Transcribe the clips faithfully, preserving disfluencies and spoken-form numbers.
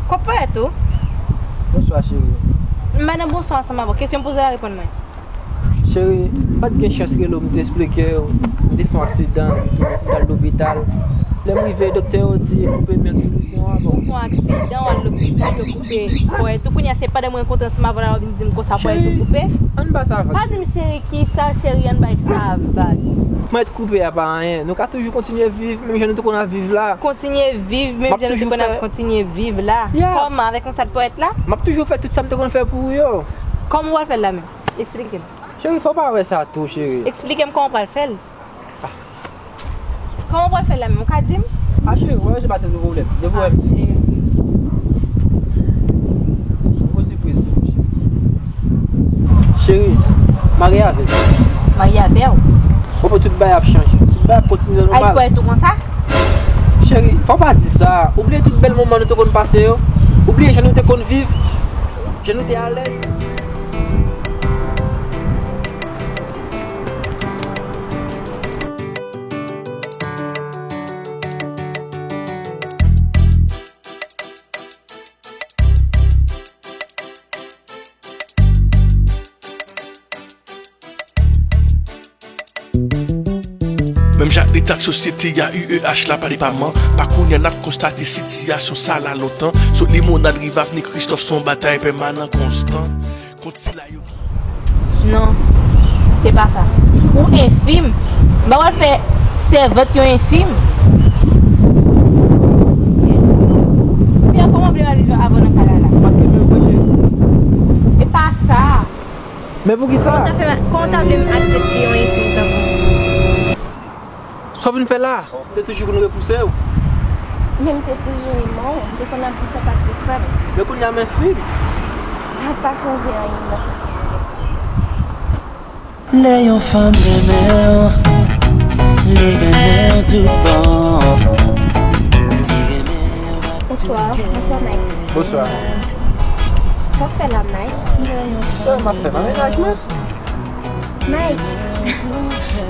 Kòb payèt ou? Bonswa, cheri. M pa nan bonswa ansanm avè w. Kesyon m poze w la, reponn mwen. Cheri, m pa t gen chans rele w, m te eksplike w. M te fè yon aksidan, m t al lopital. Lè m rive, doktè yo di koupe men ak sou Ou fè yon aksidan, w al lopital, yo koupe pòyèt ou. Kounye a, se pandan m rankontre ansanm avè w la, w ap vin di m konsa pòyèt ou koupe. Ann ba sa vag. Pa di m cheri, ki sa cheri, ann bay sa vag. Pòyèt koupe a pa anyen. Nou ka toujou kontinye viv, menm jan nou te konn ap viv la. Kontinye viv, menm jan nou te konn ap kontinye viv la. Kòman, avèk yon sèl pòyèt la? M ap toujou fè tout sa m te konn fè pou ou yo. Kòman w pral fè l la menm? Eksplike m. Cheri, fò w pa wè sa tou, cheri. Eksplike m kòman w pral fè l. Kòman w pral fè l la menm? Ou ka di m? A cheri, wè, se pa tèt ou pwoblèm. Depi wè m. Cheri. Gwo sipriz tou, cheri. Cheri, marye avè m. Marye avè w? Ou pou tout bagay ap chanje. Tout bagay ap kontinye nòmal. Ay, kwè tou konsa? Cheri, fò w pa di sa. Ou bliye tout bèl moman nou te konn pase yo? Ou bliye jan nou te konn viv? Jan nou te alèz? Menm jan ak leta ak sosyete a, U E H la pa depaman. Pa kounye a n ap konstate sitiyasyon sa la lontan. Sot Limonad rive Avni Kristòf, se yon batay pèmanan konstan kont sila yo ki... Non, se pa sa. Ou enfim. M pa pral fè sèvant yon enfim. Pye, kòman w vle m al viv avè w nan kay la la? E pa sa. Men poukisa? Kòman w ta fè, kòman w ta vle m aksepte yon enfim tankou w? Sa w vin fè la? M te toujou konn repouse w. Men m te toujou renmen w. M te konn ap di sa pa t pou fè m. Men kounye a m enfim. Sa pa chanje anyen nan sa. Lè yon fanm renmen w, li renmen w tout bon. Li renmen w ak tout kè. Bonswa, bonswa, Mike. Bonswa. Sa w ap fè la, Mike? Sa m ap fè, m a mennaj mwen. Mike,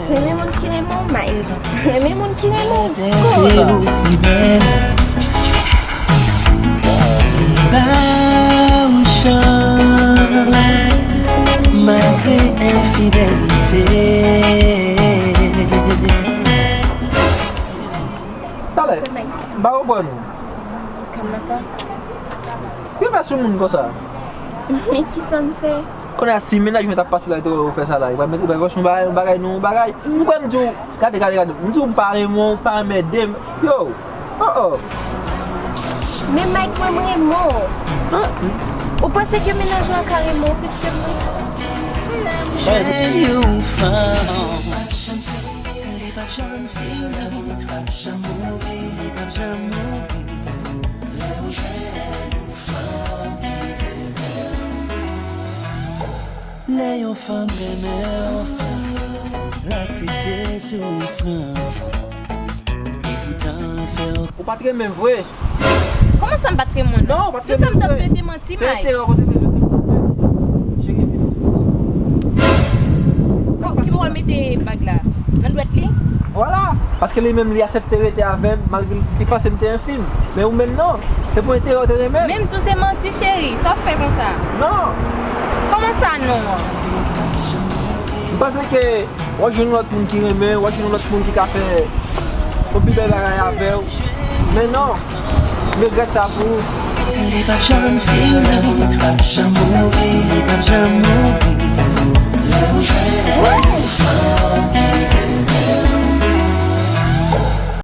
renmen moun ki renmen w, Mike. Renmen moun ki renmen w. Kòman sa? Li ba w chans, malgre enfidelite. Talè, m pa konprann ou. Kòman sa? Yo fè sou moun konsa. Men kisa m fè? Kounye a, si mennaj mwen t ap pase la, li te wè ou fè sa la, li pral mete, li pral fè yon bagay, yon bagay, non, yon bagay. M kwè m di w, gade, gade, gade, m di w m pa renmen w, pa anmède m. Yo, oh, oh. Men Mike, mwen, m renmen w. Ou panse ke mennaj ou a ka renmen w plis ke mwen? Lè w jwenn yon fanm, li p ap janm fini, li p ap janm mouri, li p ap janm mouri. Lè w jwenn yon fanm ki renmen w. Lè yon fanm renmen w, l aksepte soufrans. Epoutan l fè w... Ou pa t renmen m vre. Kòman sa m pa t renmen w? Non, ou pa t renmen m vre. Tout sa m t ap di yo te manti, Mike. Se enterè w konn te bezwen te pran. Cheri, vini. Ki bò w mete bag la? Nan dwèt li? Vwala! Paske li menm li aksepte rete avè m, malgre li panse m te enfim. Men ou menm non. Se pou enterè w te renmen m. Men m di w se manti, cheri. Sa w fè konsa? Non. Kòman sa non an? M panse ke w ap jwenn yon lòt moun ki renmen w, w ap jwenn yon lòt moun ki ka fè yon pi bèl bagay avè w. Men non, m regrèt sa pou ou. Li p ap janm fini, li p ap janm mouri, li p ap janm mouri.